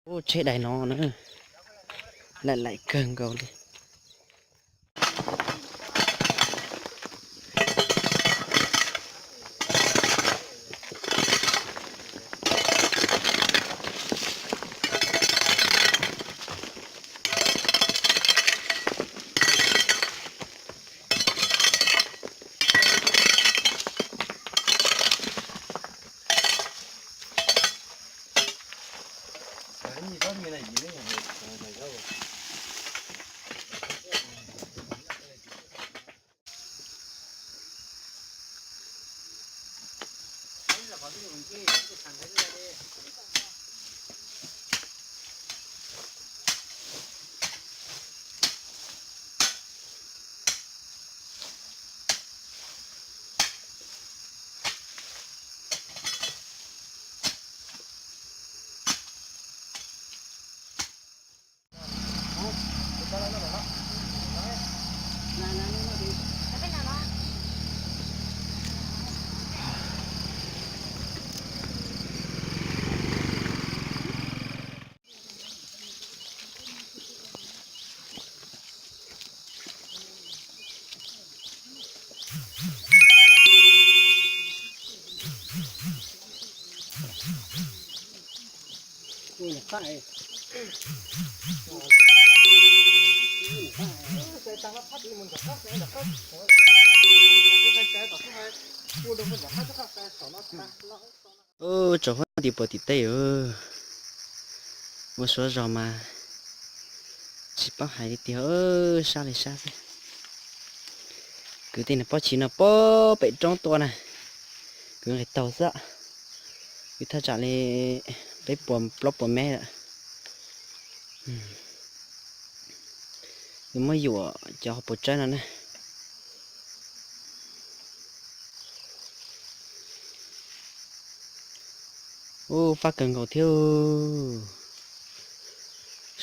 Ub, tsheb dais no na, laim laim kawg nkaus li. Ub, tsaus huab tim puas tim tej, ua suav zog mas tsis paub hais li tiag, sab li sab xwb. Kwv tij, niag pob chiv no puag pem roob tuaj na, kwv nqis taug xwb, kwv thaj tsam li peb puas plaub puas mev lawm. Nws muab yuam cov hauv paus tsawb no na. Ub, fab kawg nkaus thiab.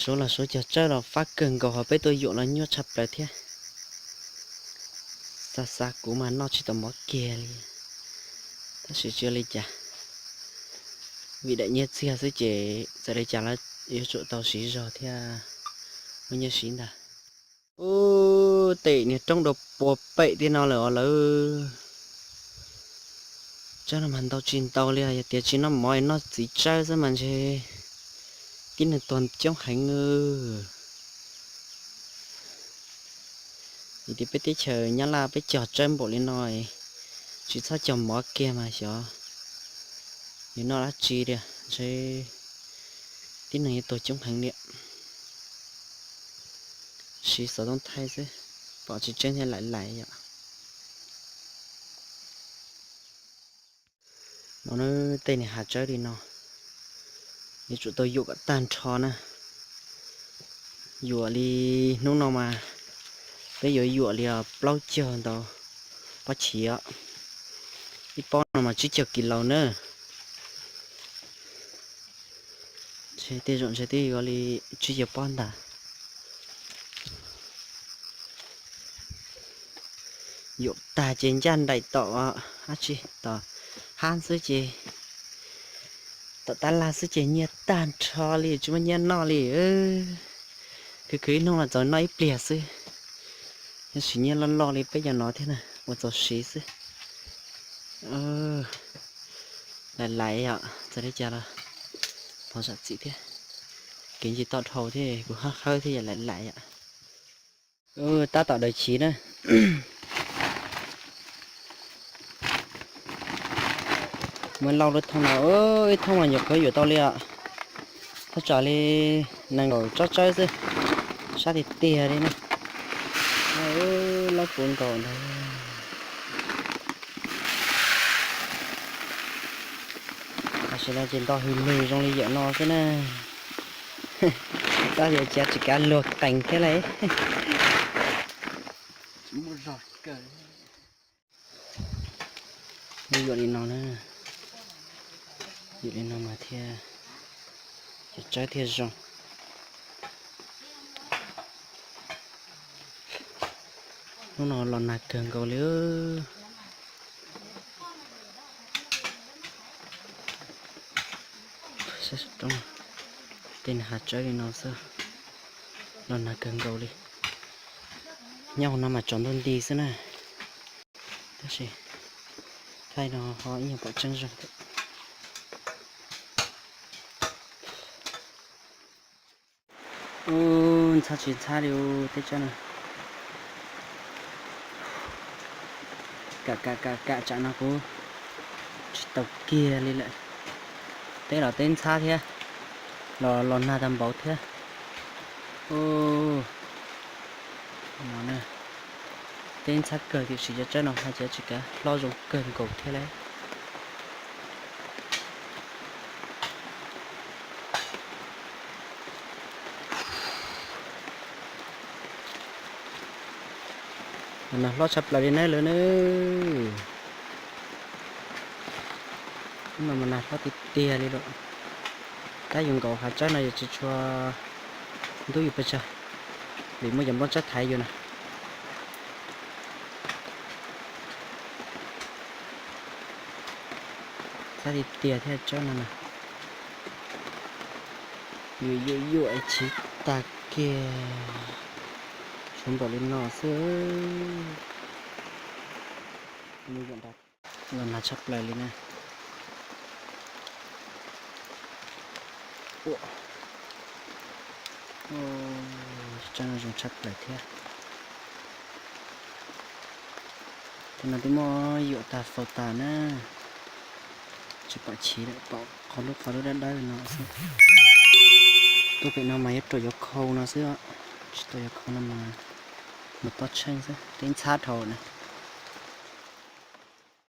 Suav los suav cog tsawb los fab kawg nkaus, ho peb tuaj yuam los nyuaj tshaj plaws thiab. Xa xa kuv mas noj tsis tau mov kiag li, tab sis tsis ua li cas, vim daim nyiaj txiag xwb ces txawm li cas los yuav tsum tau siv zog thiab, muaj nyiaj siv ntag. Ub, tej niag roob dua puag pem tej no lawm os lawv. Tsawb no mas ntau tsis ntau li, yog tias tsis noj mov noj txiv tsawb xwb mas ntshe tib neeg tuag coob heev. Vim tias peb teb chaws Nyab Laj peb cog tsawb npaum li no, tsis txhob cog mov kiag mas xyov yuav noj dab tsi li, ntshe tib neeg yuav tuag coob heev li. Siv xov tooj thaij xwb, pom tsis tseeb thiaj laim laim yom. No na, tej niag hav tsawb li no, yuav tsum tau yuam kom tag nrho na. Yuam li hnub no mas peb yuav yuam li plaub caug ntau pob chiv os. Ib pob no mas tsib caug kis laus na. Tej zaum ntshe twb yuav li tsib caug pob ntag. Yuam tag ces ncaj nraim tom dab tsi, tom hab xwb ces, tom tab laj xwb ces nyiaj tag nrho li, tsis muaj nyiaj noj li. Khwv khwv ib hnub los txaus noj ib pliag xwb. Yog siv nyiaj loj loj li peb cov no thiab na, ua txaus siv xwb. Lais lais yom, txawm li cas los thov zam txim thiab. Kev ncig toj dhau thiab kuv hab khawb thiab yom, lais lais yom. Tab tom daws chiv na. Muaj lauj lub thooj no, ib thooj mas nyuam qhuav yuam tau li os. Thaj tsam li nees nkaum tsob tsawb xwb, sab tiag tiag li na. Lauj puv nkaus ntag. Tam sim no ces nto hws lwg zoo li yawm no xwb na. Tab sis cas tsis kav luag qees thiab lauj. Yuam li no na, yuam li no mas thiaj, cov tsawb thiaj zoo. Hnub no los nag kawg nkaus li. Saib saum roob, Tej hav tsawb li no xwb, los nag kawg nkaus li. Nyob hauv no mas tsaus ntuj nti xwb na. Tab sis thaij no ho ib nyuag pom tseeb zoo thiab. Ub, ntxhab tsis ntxhab li teb tsawb no. Kam kam kam kam tsam no kuv tsis tau kiag li lawm. Teb los teb ntxhab thiab, los los nag tag npaum thiab. Ub, no na, teb ntxhab kawg tiam sis cov tsawb no haj tseem tsis kav hlob zoo kawg nkaus thiab lauj. Mas nag hlob tshaj plaws li nawb lawv na. Hnub no mas nag hlob tiag tiag li lawm. Tab yus nkaum hav tsawb no yus tsis tshua ntub yus pes tsawg, vim muaj cov nplooj tsawb thaiv yus na. Ntxhab tiag tiag thiab tsawb no na. Yuam yuam yuam es chiv tag kiag, tshuav npaum li no xwb. Los nag tshaj plaws li na. Tsawb no zoo tshaj plaws thiab. Tej no twb muab yuam tag faus tas na. Tsis pom chiv lawm, pom qhov lub qhov lub dawb dawb no xwb. Tuaj pem no mas yuav rau yuav khau no xwb, tsis tau yuav khau no mas mus tob tsheej xwb, teb ntxhab dhau na.